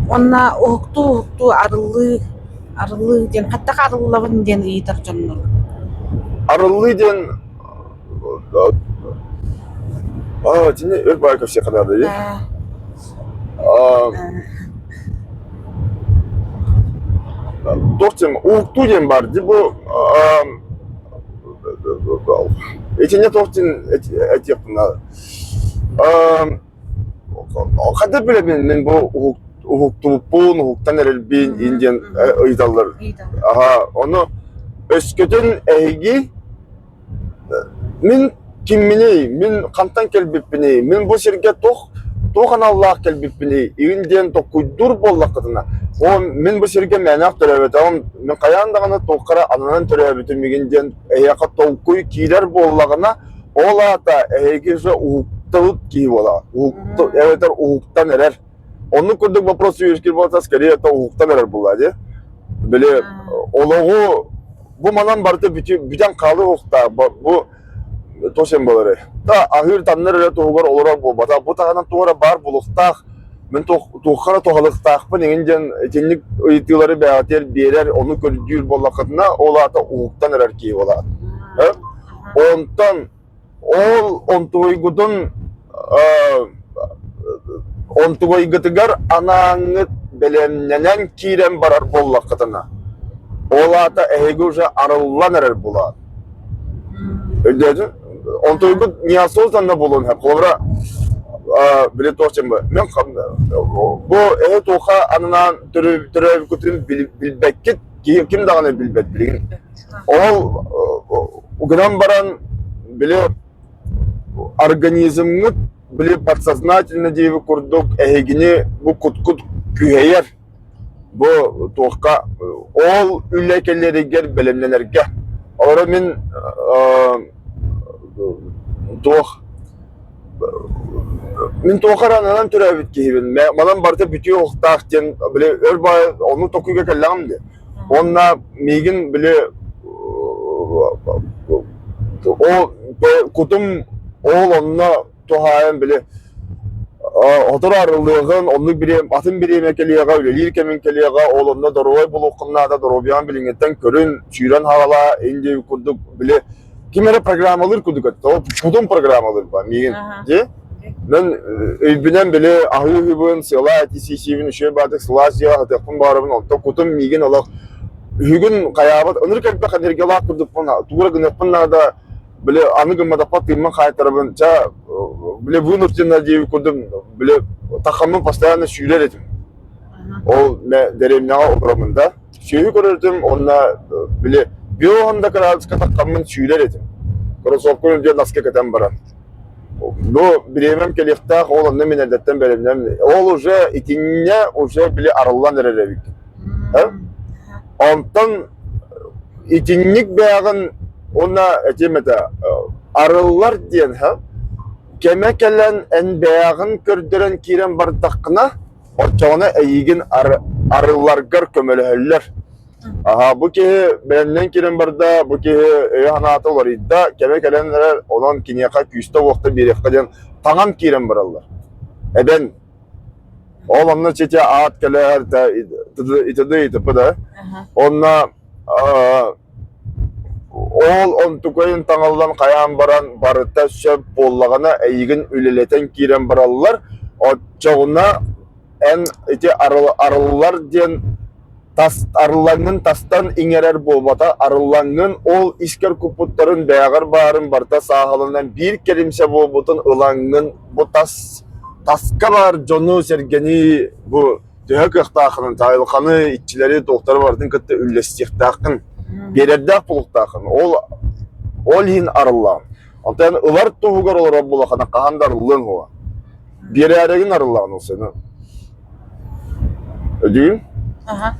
Уонна уһуктуу-уһуктуу арыллыы, арыллыы диэн хайдах арыллабын диэн ыйытар дьоннор. Арыллыы диэн Аа, итини өр баҕайы кэпсиэххэ наада дии. Аа, туох диэн уһуктуу диэн баар дии бу итиннэ туох диэн этиэхпин наада. Хайдах билэбин мин бу уһуктубуппун, уһуктан эрэрбин иин диэн ыйыталлар. Аһа, ону өскөтүн эһиги Мин кимминий, мин хантан кэлбиппиний, мин бу сиргэ туох туох аналлаах кэлбиппиний игин диэн толкуйдуур буоллаххытына, оо мин бу сиргэ мээнэх төрөөбөтөҕүм, мин хайаан даҕаны туохха эрэ ананан төрөөбүтүм игин диэн эһиэхэ толкуй киирэр буоллаҕына, ол аата эһиги уже уһуктабыт киһи буолаҕыт, уһукту эбэтэр уһуктан эрэр. Оннук курдук вопрос үөскүүр буолта, скорее это уһуктан эрэр буолла дии. Били олоҕу бу манан барыта бүтэн хаалыы уһуктаах. Бу тосен буолары. Та аһыыр таннар эрэ туһугар олорор буолбатах. Бу таһынан туох эрэ баар булуктаах, мин туохха эрэ туһалыктаахпын иҥин диэн итинник ыйытыылары бэҕэтиэр биэрэр, ону көрдүүр буоллаххытына, ол аата уһуктан эрэр киһи буолаҕыт. Онтон Ол онтуойгутун онтуойгутугар анааҥҥыт бэлэмнэнэн киирэн барар буоллаххытына, ол аата эһиги уже арыллан эрэр буолаат. Өйдөөтүн? Онтуойгут неосознанно буолуон сөп. Холобура, били туох диэн мен бу эһи туохха анаан төрөөбүккүтүн билбэккит, ким даҕаны билбэт билигин. Ол гынан баран, били организмҥыт били подсознательно диэбит курдук эһигини бу куткут күһэйэр бу туохха ол үлэ кэлэригэр бэлэмнэнэргэ. Олору мин туох мин туохха эрэ ананан төрөөбүт киһибин. Манан барыта бүтүө уохтаах диэн били өр баҕайы оннук толкуйга кэллэҕим дии. Уонна миигин били ол кутум ол онно туһаайан били сотору арыллыаҕын, оннук бириэм атын бириэмэ кэлиэҕэ, үлэлиир кэмиҥ кэлиэҕэ, ол онно доруобай буолуоххун наада, доруобуйаҕын билиҥҥиттэн көрүн, сүүрэн хаалаа, ин диэбит курдук били ким эрэ программалыыр курдук этэ. Ол кутум программалыыр ба миигин. Дии? Мен өйбүнэн били аһыы үһүбүн, сыала этисиисиибин үчүгэй баатык сылаас дьиэҕэ сытыахпын баҕарабын, онтон кутум миигин олох үһүгүн хайаабат, ынырык элбэх энергиялаах курдукпун, тугу эрэ гыныахпын наада, били аны гымматахпар тыыммын хаайтарабын, ча били вынужденно диэбит курдук били тахаммын постоянно сүүрэр этим. Ол дэриэбинэҕэ олороммун да. Сүөһү көрөр этим уонна били биоһон да кыраадыска таххаммын сүүрэр этим. Кроссовкам диэн наска кэтэн баран. Бу бириэмэм кэлиэхтээх, ол онно мин эрдэттэн бэлэмнэм. Ол уже итиннэ уже били арыллан эрэр эбиккин. Онтон итинник бэйэҕин уонна этиэм этэ арыллар диэн кэмэ кэлэн эн бэйэҕин көрдөрөн киирэн бардаххына Оччоҕуна эйиигин арылларгар көмөлөһөллөр. Аһа, бу киһи бэлэмнэн киирэн барда, бу киһи өйө-санаата уларыйда, кэмэ кэлэн эрэр, онон киниэхэ күүстэ-уохта биэриэххэ диэн таҥан киирэн бараллар. Эбэн ол онно чити аат кэлэр, итд итп да. Онно ол онтукайын таҥаллан хайаан баран барыта сөп буоллаҕына эйигин үлэлэтэн киирэн бараллар, оччоҕуна эн ити арыллар диэн тас арыллаҥҥын тастан иҥэрэр буолбата, арыллаҥҥын ол искэр куппуттарын бэйэҕэр баарын барыта сааһыланан биир кэлимсэ буолбутун ылаҥҥын бу тас таска баар дьону-сэргэни бу төһө кыахтааххынан айылҕаны, иччилэри, туохтары барытын кытта үллэстиэхтээххин, биэрэрдээх буолуохтааххын. Ол ол иһин арыллаҕын. Онтон ылар туһугар олорор буоллаххына хаһан да арыллыаҥ уо. Биэрээригин арыллаҕын ол сыны. Өйдүүгүн? Аха.